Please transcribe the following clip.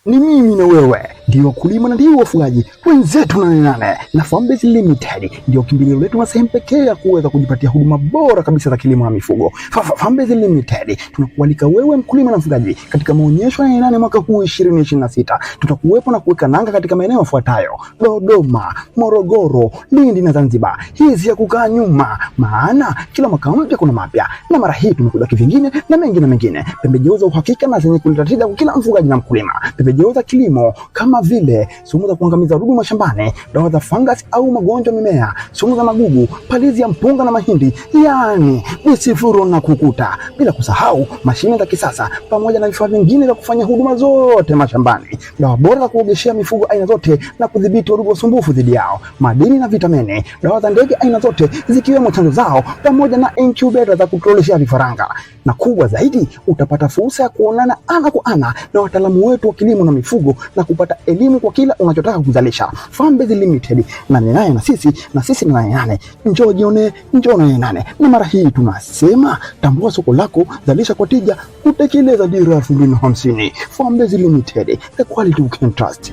Ni mimi na wewe ndio wakulima na ndio wafugaji wenzetu. Nane Nane na Farmbase Limited ndio kimbilio letu na sehemu pekee ya kuweza kujipatia huduma bora kabisa za kilimo na mifugo. Farmbase Limited tunakualika wewe mkulima na mfugaji katika maonyesho ya Nane Nane mwaka huu 2026. Tutakuwepo na kuweka nanga katika maeneo yafuatayo: Dodoma, Morogoro, Lindi na Zanzibar. Hizi ya kukaa nyuma, maana kila mwaka mpya kuna mapya, na mara hii tumekuja kivingine na mengi na mengine, pembejeo za uhakika na zenye kuleta tija kwa kila mfugaji na mkulima, pembejeo za kilimo kama vile sumu za kuangamiza wadudu mashambani, dawa za fungus au magonjwa mimea, sumu za magugu, palizi ya mpunga na mahindi, yaani visifuro na kukuta, bila kusahau mashine za kisasa pamoja na vifaa vingine vya kufanya huduma zote mashambani, dawa bora za kuogeshea mifugo aina zote na kudhibiti wadudu wasumbufu dhidi yao, madini na vitamini, dawa za ndege aina zote zikiwemo chanjo zao, pamoja na incubator za kutoleshea vifaranga. Na kubwa zaidi, utapata fursa ya kuonana ana kwa ana na wataalamu wetu wa kilimo na mifugo na kupata elimu kwa kila unachotaka kuzalisha. Farmbase Limited, nane nane na sisi, na sisi ni nane nane. Njoo jione, njoo nane nane. Na mara hii tunasema tambua soko lako, zalisha kwa tija, kutekeleza dira ya 2050. Farmbase Limited, the quality you can trust.